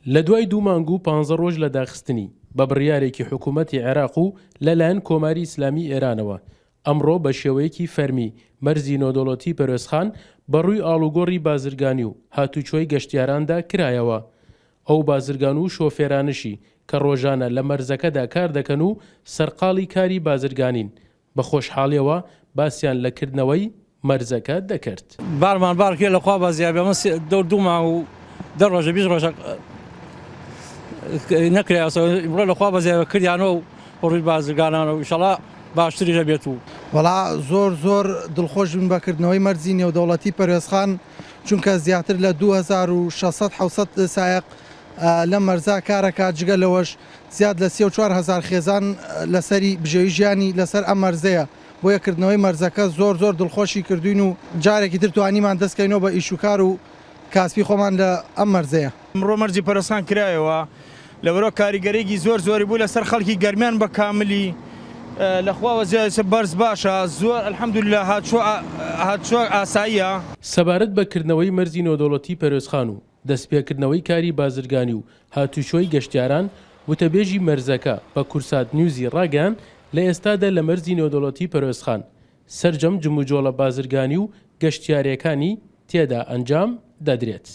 لە دوای دوو مانگ و پانزە ڕۆژ لە داخستنی، بە بڕیارێکی حکوومەتی عێراق و لەلایەن کۆماری ئیسلامیی ئێرانەوە، ئەمڕۆ بە شێوەیەکی فەرمی مەرزی نۆدۆڵەتی پەروێزخان بە ڕووی ئاڵوگۆڕی بازرگانی و هاتوچۆی گەشتیاراندا کرایەوە. ئەو بازرگان و شۆفێرانەشی کە ڕۆژانە لە مەرزەکەدا کار دەکەن و سەرقاڵی کاری بازرگانین، بە خۆشحاڵیەوە باسیان لە کردنەوەی مەرزەکە دەکرد. بارمان بار کرد لە خوا بەزیاد بێ من دەور دوو مانگ و دە ڕۆژە 20 ڕۆژە نەکرایەوە ئیمڕۆ لە خوا بەزیاد بێ کردیانەوە و ڕووی بازرگانان و ئیشەڵا باشتریش ئەبێت و. وەڵا زۆر زۆر دڵخۆش بووین بە کردنەوەی مەرزی نێودەوڵەتی پەروێزخان چونکە زیاتر لە 2600 700 سایەق لەم مەرزە کارەکات جگە لەوەش زیاد لە 34 هەزار خێزان لەسەری بژێوی ژیانی لەسەر ئەم مەرزەیە بۆیە کردنەوەی مەرزەکە زۆر زۆر دڵخۆشی کردوین و جارێکی تر توانیمان دەست کەینەوە بە ئیش و کار و کاسپی خۆمان لە ئەم مەرزەیە. ئەمڕۆ مەرزی پەرستان کرایەوە لەبەرئەوە کاریگەریی زۆر زۆری بوو لەسەر خەڵکی گەرمیان بە کاملی لە خواوە زیاتر بەرز باشە زۆر الحمدللە هاتچۆ هاتچۆ ئاساییە. سەبارەت بە کردنەوەی مەرزی نێودەوڵەتی پەروێزخان و دەستپێکردنەوەی کاری بازرگانی و هاتوچۆی گەشتیاران، وتەبێژی مەرزەکە بە کوردسات نیوزی ڕاگەیاند، لە ئێستادا لە مەرزی نێودەوڵەتی پەروێزخان سەرجەم جموجۆڵە بازرگانی و گەشتیارێکانی تێدا ئەنجام دەدرێت.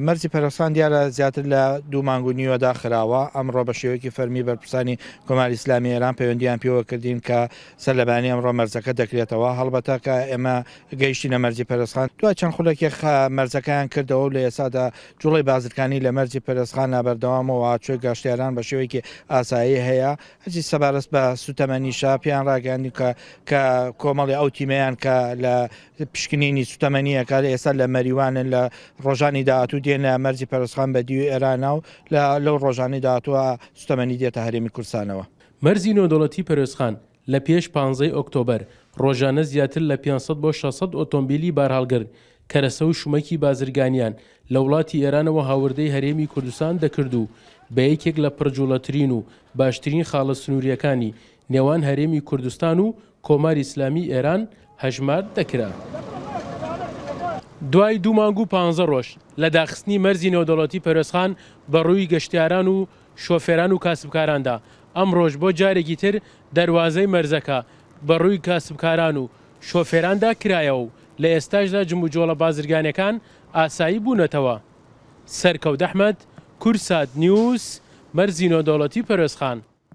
مەرزی پەروێزخان دیارە زیاتر لە دوو مانگ و نیوە داخراوە، ئەمڕۆ بە شێوەیەکی فەرمی بەرپرسانی کۆماری ئیسلامی ئێران پەیوەندییان پێوە کردین کە سەرلەبەیانی ئەمڕۆ مەرزەکە دەکرێتەوە، هەڵبەتە کە ئێمە گەیشتینە مەرزی پەرستخان دوای چەند خولەکێک مەرزەکەیان کردەوە و لە ئێستادا جوڵەی بازرگانی لە مەرزی پەرستخانە بەردەوامە و هاتوچۆی گەشتیاران بە شێوەیەکی ئاسایی هەیە. هەرچی سەبارەت بە سوتەمەنیشە پێیان ڕاگەیاندین کە کە کۆمەڵی ئەو تیمەیان کە لە پشکنینی سوتەمەنیەکە لە ئێستا لە مەریوانن لە ڕۆژانی داهاتوو دێنە مەرزی پەرستخان بە دیوی ئێرانە و لە لەو ڕۆژانی داهاتووە سوتەمەنی دێتە هەرێمی کوردستانەوە. مەرزی نێودەوڵەتی پەروێزخان لە پێش پانزەی ئۆکتۆبەر، ڕۆژانە زیاتر لە 500 بۆ 600 ئۆتۆمبیلی بارهەڵگر، کەرەسە و شومەکی بازرگانیان لە وڵاتی ئێرانەوە هاوردەی هەرێمی کوردستان دەکرد و بە یەکێک لە پڕجوڵەترین و باشترین خاڵە سنوورییەکانی نێوان هەرێمی کوردستان و کۆماری ئیسلامیی ئێران هەژمار دەکرا. دوای دوو مانگ و پانزە ڕۆژ لە داخستنی مەرزی نێودەوڵەتی پەروێزخان بە ڕووی گەشتیاران و شۆفێران و کاسبکاراندا، ئەمڕۆش بۆ جارێکی تر دەروازەی مەرزەکە بە ڕووی کاسبکاران و شۆفێراندا کرایەوە و لە ئێستاشدا جموجۆڵە بازرگانیەکان ئاسایی بوونەتەوە. سەرکەوت ئەحمەد، کوردسات نیوز، مەرزی نێودەوڵەتی پەروێزخان.